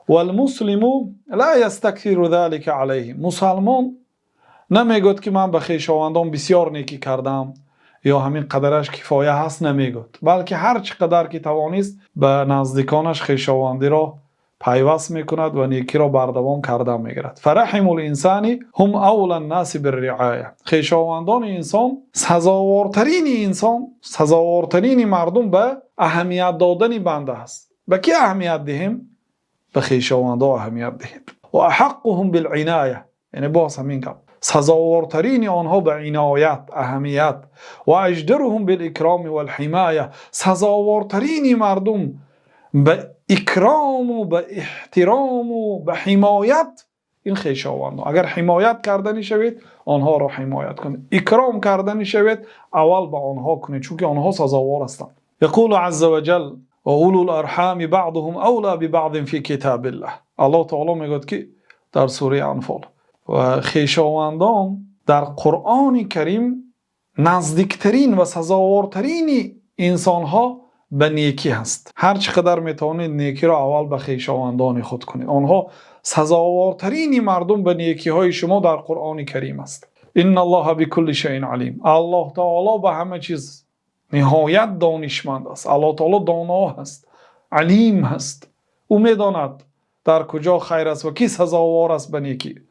والمسلم لا يستكثر ذلك عليه. Мусалмон намегӯяд, ки ман ба хешовандон бисёр некӣ кардам ё ҳамин қадараш кифоя ҳаст, намегӯяд, балки ҳар чӣ қадар ки тавонист, ба наздиконаш хешовандиро пайваст мекунад ва некиро бардавом кардан мегирад. فرحم الإنسان هم أولى الناس بالرعاية. Хешовандони инсон сазовортарини инсон, сазовортарини мардум ба аҳамият додани банда аст. Ба кӣ аҳамият диҳем? Ба хешовандо аҳамият диҳем. وأحقهم بالعناية, яъне боз ҳамин гап, сазовортарини онҳо ба иноят, аҳамият. وأجدرهم بالإكرام والحماية, сазовортарини мардум ба икрому, ба эҳтирому, ба ҳимоят ин хешовандон. Агар ҳимоят карданӣ шавед, онҳоро ҳимоят кунед, икром карданӣ шавед, аввал ба онҳо кунед, чунки онҳо сазовор ҳастанд. يقول عز وجل: وأولو الأرحام بعضهم أولى ببعض في كتاب الله. Аллоҳ таоло мегӯяд, ки дар сураи Анфол ва хешовандон дар Қуръони Карим наздиктарин ва сазовортарини инсонҳо ба некӣ ҳаст. Ҳар чӣ қадар метавонед, некиро аввал ба хешовандони худ кунед. Онҳо сазовортарини мардум ба некиҳои шумо дар Қуръони Карим аст. إن الله بكل شيء عليم. Аллоҳ таоло ба ҳама чиз ниҳоят донишманд аст. Аллоҳ таоло доно ҳаст, алим ҳаст. Ӯ медонад, дар куҷо хайр аст ва кӣ сазовор аст ба некӣ.